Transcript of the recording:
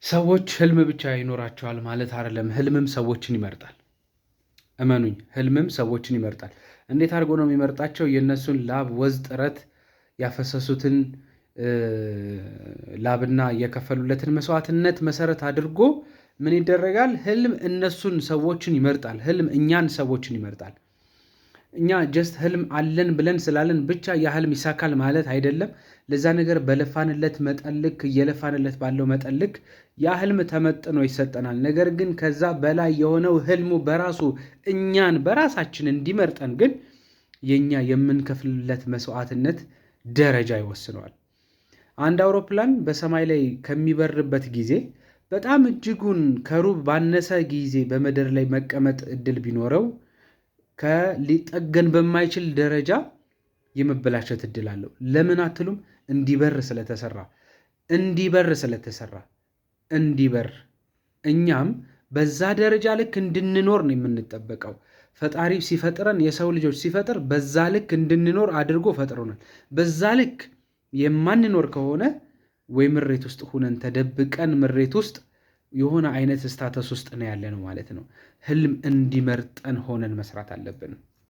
ሰዎች ህልም ብቻ ይኖራቸዋል ማለት አይደለም። ህልምም ሰዎችን ይመርጣል። እመኑኝ፣ ህልምም ሰዎችን ይመርጣል። እንዴት አድርጎ ነው የሚመርጣቸው? የእነሱን ላብ፣ ወዝ፣ ጥረት ያፈሰሱትን ላብና የከፈሉለትን መስዋዕትነት መሰረት አድርጎ ምን ይደረጋል? ህልም እነሱን ሰዎችን ይመርጣል። ህልም እኛን ሰዎችን ይመርጣል። እኛ just ህልም አለን ብለን ስላለን ብቻ ያ ህልም ይሳካል ማለት አይደለም። ለዛ ነገር በለፋንለት መጠን ልክ፣ እየለፋንለት ባለው መጠን ልክ ያ ህልም ተመጥኖ ይሰጠናል። ነገር ግን ከዛ በላይ የሆነው ህልሙ በራሱ እኛን በራሳችን እንዲመርጠን ግን የኛ የምንከፍልለት መስዋዕትነት ደረጃ ይወስነዋል። አንድ አውሮፕላን በሰማይ ላይ ከሚበርበት ጊዜ በጣም እጅጉን ከሩብ ባነሰ ጊዜ በምድር ላይ መቀመጥ እድል ቢኖረው ከሊጠገን በማይችል ደረጃ የመበላሸት እድል አለው። ለምን አትሉም? እንዲበር ስለተሰራ፣ እንዲበር ስለተሰራ፣ እንዲበር። እኛም በዛ ደረጃ ልክ እንድንኖር ነው የምንጠበቀው። ፈጣሪ ሲፈጥረን፣ የሰው ልጆች ሲፈጥር በዛ ልክ እንድንኖር አድርጎ ፈጥሮናል። በዛ ልክ የማንኖር ከሆነ ወይ ምሬት ውስጥ ሁነን ተደብቀን ምሬት ውስጥ የሆነ አይነት status ውስጥ ነው ያለነው ማለት ነው። ህልም እንዲመርጠን ሆነን መስራት አለብን።